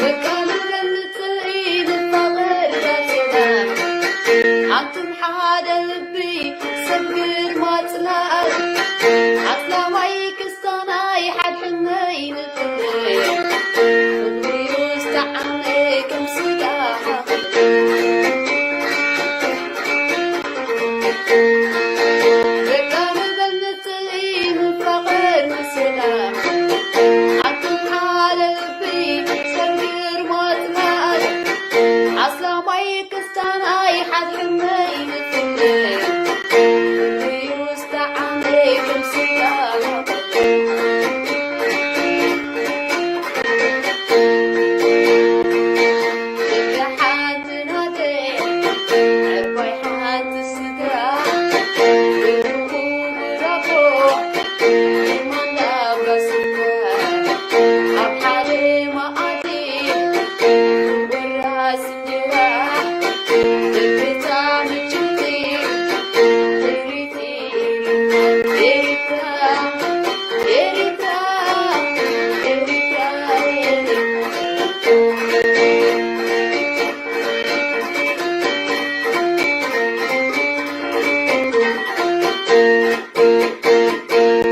በቃ ንበል ንጽልኢ ንፋቐር ባጽና። ኣንቱም ሓደ ልቢ ሰብ ግርማ ጽላል። ኣስላማይ ክስታናይ ሓድሕነይ ንፍቕሪ። ፍቕሪ ውስተ ዓመይ ከም ስጋ ሓኽል። በቃ ንበል ንጽልኢ ንፋቐር ንስላም። ኣቱም ሓደ ልቢ ሰብ ግርማ ጽላል። ኣስላማይ ክስታናይ ሓድሕነይ ንፍቕሪ። ፍቕሪ ውስተ ዓመይ ከም ስጋ ሓኽል።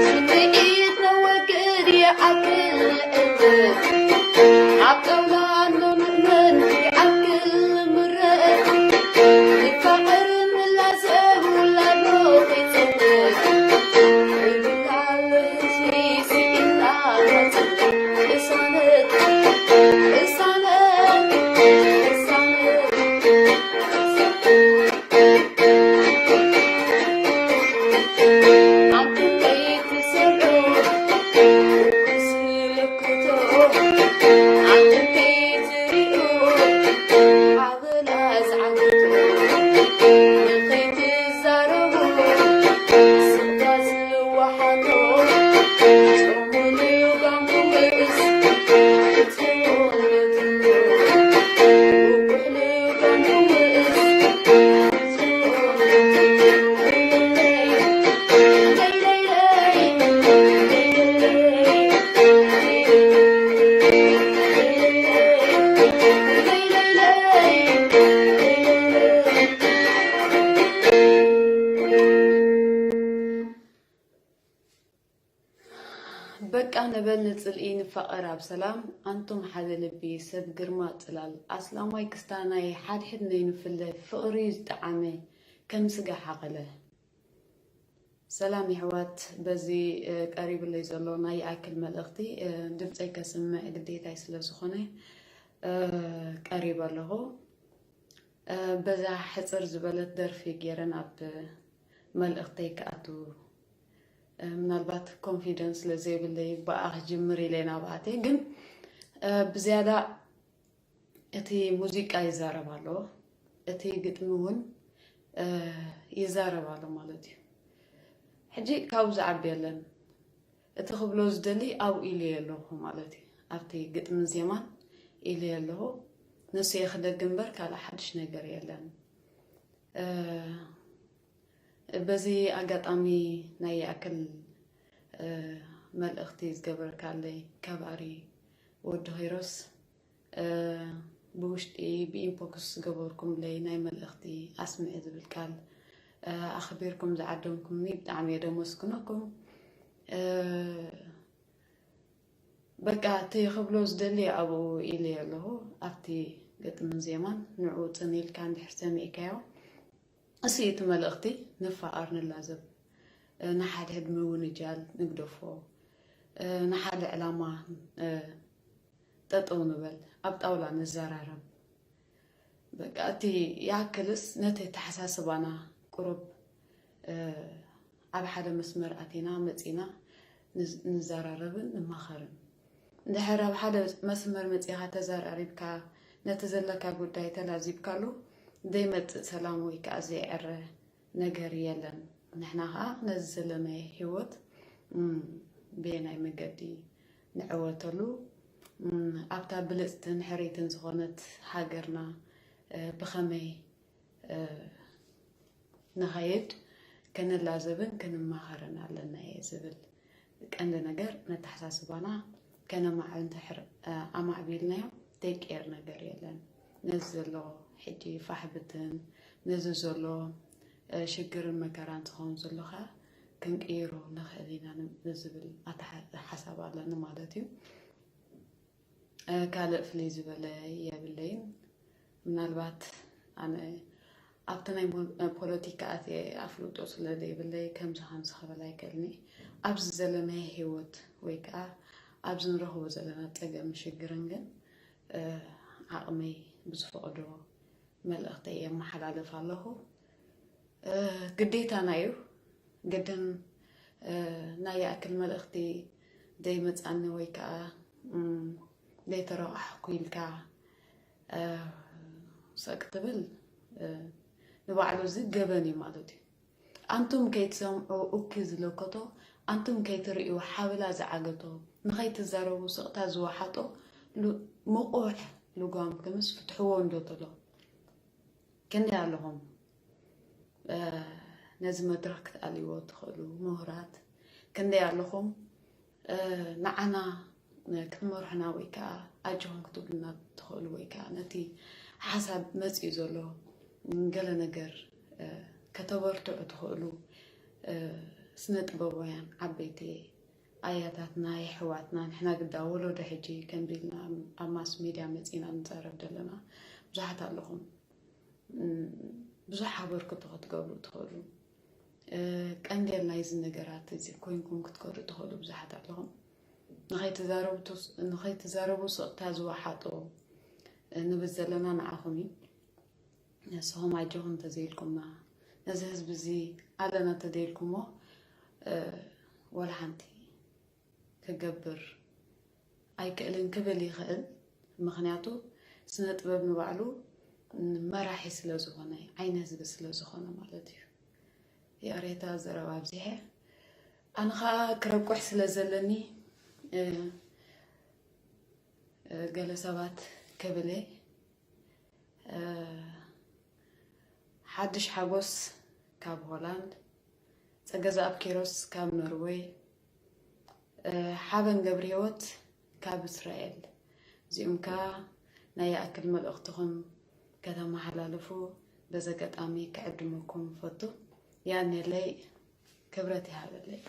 ስምዒት ነወግድ ይኣክል ንዕዝብ፣ ኣብ ጣውላ ንምእመን ይኣክል ንምረእ፣ ንፋቐር ንላዘብ ውላዶ ከይጸንት፣ ይብላል ህዝቢ ስኢና መጽንት፣ ቅሳነት፣ ቅሳነት፣ ቅሳነት። በቃ ንበል ንጽልኢ ንፋቐር ኣብ ሰላም፣ ኣንቱም ሓደ ልቢ ሰብ ግርማ ጽላል፣ ኣስላማይ ክስታናይ ሓድሕድ ነይንፍለ፣ ፍቕሪ ዝጠዓመ ከም ስጋ ሓቐለ። ሰላም የሕዋት፣ በዚ፣ እ፣ ቀሪብለይ ዘሎ ናይ ይኣክል መልእኽቲ፣ እ፣ ድምፀይ ከስምዕ ግዴታይ ስለ ዝኾነ፣ እ፣ ቀሪበ ኣለኹ። እ፣ በዛ ሕፅር ዝበለት ደርፊ ገይረ ናብ መልእኽተይ ክኣቱ፣ እ፣ ምናልባት ኮንፊደንስ ስለ ዘይብለይ ብኣ ክጅምር ኢለ ናብኣተይ፣ ግን፣ እ፣ ብዝያዳ እቲ ሙዚቃ ይዛረብ ኣሎ፣ እቲ ግጥሚ እውን፣ እ፣ ይዛረብ ኣሎ ማለት እዩ። ሕጂ ካብኡ ዝዓቢ የለን። እቲ ክብሎ ዝደሊ ኣብኡ ኢለዮ ኣለኹ ማለት እዩ። ኣብቲ ግጥምን ዜማን ኢለዮ ኣለኹ። ንሱ እየ ክደግም እምበር ካልእ ሓድሽ ነገር የለን። እ፣ በዚ ኣጋጣሚ ናይ ይኣክል፣ እ፣ መልእኽቲ ዝገበርካለይ ከባሪ ወዲ ኸይሮስ፣ እ፣ ብውሽጢ ብኢንቦክስ ዝገበርኩምለይ ናይ መልእኽቲ ኣስምዒ ዝብል ቃል፣ እ፣ ኣኽቢርኩም ዝዓደምኩምኒ ብጣዕሚ እየ ደመስግነኩም። እ፣ በቃ እቲ ክብሎ ዝደሊ ኣብኡ ኢለ ኣለኹ። ኣብቲ ግጥምን ዜማን ንዕኡ ጽን ኢልካ እንድሕር ሰሚዕካዮ፣ እሱ እቲ መልእኽቲ። ንፋቐር፣ ንላዘብ፣ እ፣ ንሓድሕድ ምውንጃል ንግደፎ፣ እ፣ ንሓደ ዕላማ፣ እ፣ ጠጠው ንበል፣ ኣብ ጣውላ ንዘራረብ። በቃ እቲ ይኣክልስ ነቲ ኣተሓሳስባና ቁሩብ፣ እ፣ ኣብ ሓደ መስመር ኣቲና መጺና ንዝ-፣ ንዘራረብን ንማኸርን። እንድሕር ኣብ ሓደ መስመር መጺኻ ተዘራሪብካ፣ ነቲ ዘለካ ጉዳይ ተላዚብካሉ፣ ዘይመጽእ ሰላም ወይ ከኣ ዘይዕረ ነገር የለን። ንሕና ኸኣ ነዚ ዘለናዮ ህይወት፣ እም፣ በየናይ መገዲ ንዕወተሉ፣ እም፣ ኣብታ ብልጽትን ሕርይትን ዝኾነት ሃገርና፣ እ፣ ብኸመይ፣ እ፣ ንኸይድ፣ ክንላዘብን ክንማኸርን ኣለና እየ ዝብል ቀንዲ ነገር። ነተሓሳስባና ከነማዕብል እንድሕር ኣማዕቢልናዮ ዘይቀየር ነገር የለን። ነዚ ዘሎ ሕጂ ፋሕብትን ነዚ ዘሎ ሽግርን መከራን ዝኸውን ዘሎ ከዓ ክንቅይሮ ንኽእል ኢና ንዝብል ሓሳብ ኣለኒ ማለት እዩ። ካልእ ፍልይ ዝበለ የብለይን። ምናልባት ኣነ ኣብቲ ናይ ፖለቲካ ኣትየ ኣፍልጦ ስለ ዘይብለይ ከምዚ ከምዚ ክብል ኣይክእልኒ። ኣብዚ ዘለናዮ ህይወት ወይ ከዓ ኣብዚ ንረኽቦ ዘለና ፀገም ሽግርን ግን ዓቕመይ ብዝፈቕዶ መልእኽተይ የመሓላልፍ ኣለኹ። ግዴታና እዩ። ግድን ናይ ይኣክል መልእኽቲ ዘይመፃኒ ወይ ከዓ ዘይተረቃሕኩ ኢልካ ስቕ ክትብል ንባዕሉ እዚ ገበን እዩ ማለት እዩ። ኣንቱም ከይትሰምዑ እኪ ዝለከቶ፣ ኣንቱም ከይትርእዩ ሓብላ ዝዓገቶ፣ ንኸይትዛረቡ ስቕታ ዝወሓጦ ምቑሕ ልጓም ክምስ ፍትሕዎ እንዶ ተሎ። ክንደይ ኣለኹም ነዚ መድረኽ ክትኣልይዎ ትኽእሉ ምሁራት? ክንደይ ኣለኹም ንዓና ክትመርሑና ወይ ከዓ ኣጆኹም ክትብሉና ትኽእሉ ወይ ከዓ ነቲ ሓሳብ መፂኡ ዘሎ ገለ ነገር ከተበርትዑ ትኽእሉ ስነ ጥበባውያን ዓበይቲ ኣያታትና የሕዋትና ንሕና ግዳ ወለዶ ሕጂ ከምዚ ኢልና ኣብ ማስ ሚድያ መፂና ንዛረብ ዘለና ብዙሓት ኣለኹም። ብዙሕ ኣበርክቶ ክትገብሩ ትኽእሉ። ቀንዴል ናይዚ ነገራት እዚ ኮይንኩም ክትከዱ ትኽእሉ ብዙሓት ኣለኹም። ንኸይትዛረቡ ስቕታ ዝወሓጦ ንብል ዘለና ንዓኹም እዩ። ንስኹም ኣጆኹም እንተዘይልኩምና ነዚ ህዝቢ እዚ ኣለና እንተዘይልኩሞ ወላ ሓንቲ ክገብር ኣይክእልን ክብል ይኽእል። ምኽንያቱ ስነ ጥበብ ንባዕሉ መራሒ ስለ ዝኾነ ዓይኒ ህዝቢ ስለ ዝኾነ ማለት እዩ። ይቕሬታ ዘረባ ኣብዚሐ። ኣነ ኸዓ ክረቁሕ ስለ ዘለኒ ገለ ሰባት ክብል እየ። ሓድሽ ሓጎስ ካብ ሆላንድ፣ ጸገዛኣብ ኪሮስ ካብ ኖርወይ፣ ሓበን ገብረህይወት ካብ እስራኤል። እዚኦም ከኣ ናይ ይኣክል መልእኽትኹም ከተመሓላልፉ በዚ ኣጋጣሚ ክዕድመኩም እፈቱ። ያኔለይ ክብረት ይሃበለይ።